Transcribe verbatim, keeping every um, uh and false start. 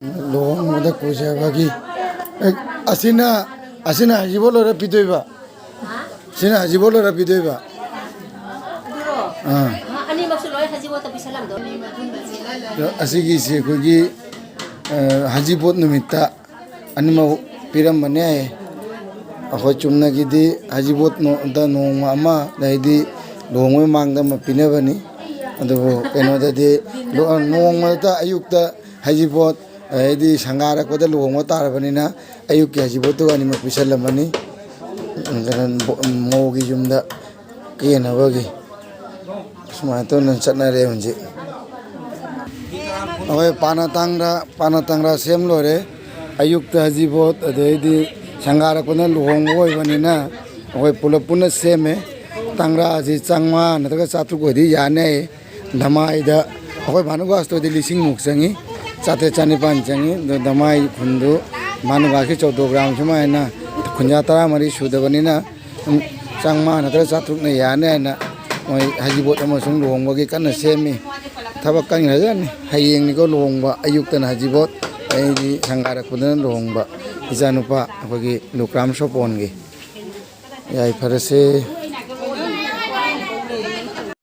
ꯂꯨꯍꯣꯡꯕꯗ ꯀꯨꯏꯖꯕꯒꯤ꯫ ꯑꯦ, ꯑꯁꯤꯅ, ꯑꯁꯤꯅ ꯍꯩꯖꯤꯡꯄꯣꯠ ꯂꯣꯏꯔ ꯄꯤꯗꯣꯏꯕ? ꯁꯤꯅ ꯍꯩꯖꯤꯡꯄꯣꯠ ꯂꯣꯏꯔ ꯄꯤꯗꯣꯏꯕ? ꯑꯥ꯫ ꯑꯅꯤꯃꯛꯁꯨ ꯂꯣꯏ ꯍꯩꯖꯤꯡꯄꯣꯠꯇ ꯄꯤꯁꯜꯂꯝꯗꯣꯏꯅꯤ꯫ ꯑꯗꯣ ꯑꯁꯤꯒꯤꯁꯤ ꯑꯩꯈꯣꯏꯒꯤ, ꯑ, ꯍꯩꯖꯤꯡꯄꯣꯠ ꯅꯨꯃꯤꯠꯇ ꯑꯅꯤꯃꯛ ꯄꯤꯔꯝꯕꯅꯦ꯫ ꯑꯩꯈꯣꯏ ꯆꯨꯝꯅꯒꯤꯗꯤ ꯍꯩꯖꯤꯡꯄꯣꯠ ꯅꯣ-, ꯗ ꯅꯣꯡꯃ ꯑꯃ, ꯑꯗꯩꯗꯤ ꯂꯨꯍꯣꯡꯕꯩ ꯃꯃꯥꯡꯗ ꯑꯃ ꯄꯤꯅꯕꯅꯤ꯫ ꯑꯗꯨꯕꯨ ꯀꯩꯅꯣꯗꯗꯤ ꯂꯨ-, ꯅꯣꯡꯃꯗ ꯑꯌꯨꯛꯇ ꯍꯩꯖꯤꯡꯄꯣꯠ, ꯑꯗꯩꯗꯤ ꯁꯪꯒꯥꯔꯛꯄꯗ ꯂꯨꯍꯣꯡꯕ ꯇꯥꯔꯕꯅꯤꯅ ꯑꯌꯨꯛꯀꯤ ꯍꯩꯖꯤꯡꯄꯣꯠꯇꯨ ꯑꯅꯤꯃꯛ ꯄꯤꯁꯜꯂꯝꯃꯅꯤ꯫ ꯃꯧꯒꯤ ꯌꯨꯝꯗ ꯀꯦꯅꯕꯒꯤ꯫ ꯁꯨꯃꯥꯏꯅ ꯇꯧꯅ ꯆꯠꯅꯔꯦ ꯍꯧꯖꯤꯛ꯫ ꯑꯩꯈꯣꯏ ꯄꯥꯅ ꯇꯥꯡꯗ, ꯄꯥꯅ ꯇꯥꯡꯗ ꯁꯦꯝ ꯂꯣꯏꯔꯦ꯫ ꯑꯌꯨꯛꯇ ꯍꯩꯖꯤꯡꯄꯣꯠ, ꯑꯗꯩꯗꯤ ꯁꯪꯒꯥꯔꯛꯄꯅ ꯂꯨꯍꯣꯡꯕ ꯑꯣꯏꯕꯅꯤꯅ ꯑꯩꯈꯣꯏ ꯄꯨꯂꯞ ꯄꯨꯟꯅ ꯁꯦꯝꯃꯦ꯫ ꯇꯥꯡꯗꯁꯤ ꯆꯥꯝꯃꯉꯥ ꯅꯠꯇ꯭ꯔꯒ ꯆꯥꯇ꯭ꯔꯨꯛ ꯑꯣꯏꯗꯤ ꯌꯥꯅꯤ ꯍꯥꯏꯌꯦ꯫ ꯙꯃꯥꯏꯗ ꯑꯩꯈꯣꯏ ꯚꯥꯅꯨꯒꯥꯁꯇꯣꯗꯤ ꯂꯤꯁꯤꯡꯃꯨꯛ ꯆꯪꯉꯤ, ꯆꯥꯇ꯭ꯔꯦꯠ ꯆꯥꯅꯤꯄꯥꯟ ꯆꯪꯉꯤ꯫ ꯑꯗꯣ ꯙꯃꯥꯏ ꯈꯨꯟꯗꯨ ꯚꯥꯅꯨꯒꯥꯁꯀꯤ ꯆꯧꯗꯣꯒ꯭ꯔꯥꯝ ꯁꯨꯃꯥꯏꯅ ꯈꯨꯟꯖꯥ ꯇꯔꯥꯃꯔꯤ ꯁꯨꯗꯕꯅꯤꯅ ꯁꯨꯝ ꯆꯥꯝꯃꯉꯥ ꯅꯠꯇ꯭ꯔꯒ ꯆꯥꯇ꯭ꯔꯨꯛꯅ ꯌꯥꯅꯤ ꯍꯥꯏꯅ ꯃꯣꯏ ꯍꯩꯖꯤꯡꯄꯣꯠ ꯑꯃꯁꯨꯡ ꯂꯨꯍꯣꯡꯕꯒꯤ ꯀꯟꯅ ꯁꯦꯝꯃꯤ꯫ ꯊꯕꯛ ꯀꯟꯈ꯭ꯔꯖꯥꯠꯅꯤ꯫ ꯍꯌꯦꯡꯅꯤꯀꯣ ꯂꯨꯍꯣꯡꯕ, ꯑꯌꯨꯛꯇꯅ ꯍꯩꯖꯤꯡꯄꯣꯠ, ꯑꯩꯗꯤ ꯁꯪꯒꯥꯔꯛꯄꯗꯅ ꯂꯨꯍꯣꯡꯕ, ꯏꯆꯥꯅꯨꯄꯥ ꯑꯩꯈꯣꯏꯒꯤ ꯂꯨꯀ꯭ꯔꯥꯝ ꯁꯣꯄꯣꯟꯒꯤ꯫ ꯌꯥꯏꯐꯔꯁꯦ꯫